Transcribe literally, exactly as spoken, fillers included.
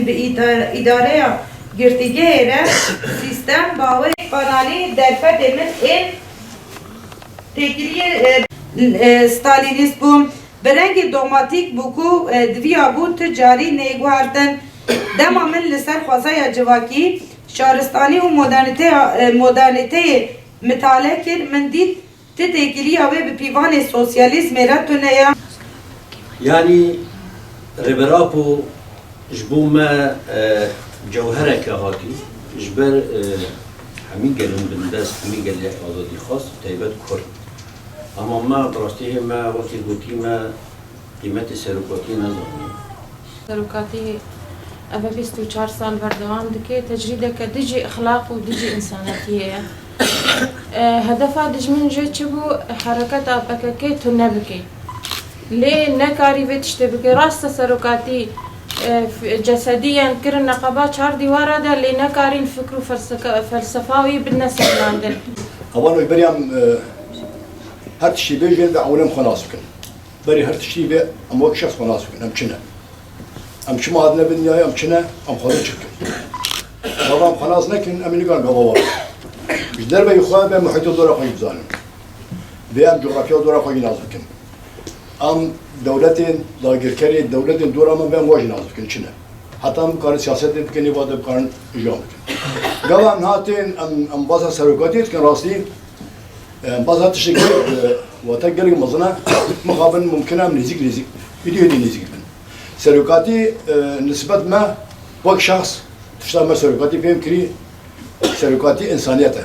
Bi îda- îdareya girtîgehê re sîstem bawê. Kanalî derfetê min ên têkiliyê, e, e, Stalînîst bû. Bi rengê dogmatîk bû ku, e, diviya bû tu carî neyê guhertin. Dema min li ser xwezaya civakî, şaristanî û modernîteya, e, modernîteyê mitale kir, min dît ti têkiliya wê bi pîvanê sosyalîzmê re tune ye. Yanî Rêber Apo ji bo me, e, cewhereke hatî, ji ber, e, hemî gelên bindest, hemî gelê azadîxwaz, taybet Kurd. Ama me, bi rastî me wekî gotî me qîmetê serokatiyê nezanî. Serokatî eve bîst û çar sal berdewam dike, tecrîdeke dijî exlaq û dijî însanetiyê ye. E, hedefa dijmin jê çi bû? Hereketa P K K tune bike. Lê nekarî vê tiştê bike. Rast e serokatî, e, f- cesedî yên kirin neqeba çar dîwara de, lê nekarîn fikr û felseka- felsefa wî bidine sernandin. Hevalno, berî em, e, her tiştî bêjin, em ewil em xwe nas bikin. Berî her tiştî bê em wek şexs xwe nas bikin. Em çi ne? Em çima hatine vê dinyayê, em çi ne? Em xwedin çi bikin? Gava em xwe nas nekin, em ê nikarin gava wan. Ji derveyî xwe bê em muhîta dora xwe jî bizanin. Bê em cografya dora xwe jî nas bikin. Em dewletên dagirkerê, dewletên dora me bê em wan jî nas bikin. Çi ne? Heta em bikarin siyasetê bikin, ê va de bikarin jiyan bikin. Gava em hatin, em, em basa serokatiyê dikin rastî. Em basa tiştek gelek, e, wate gelek mezin e. Mixabin mumkin e em nêzîk nêzîk, êdî êdî nêzîk bin. Serokatî, e, nisbet me wek şexs, tişta me serokatî fêm kirî, serokatî însaniyet e.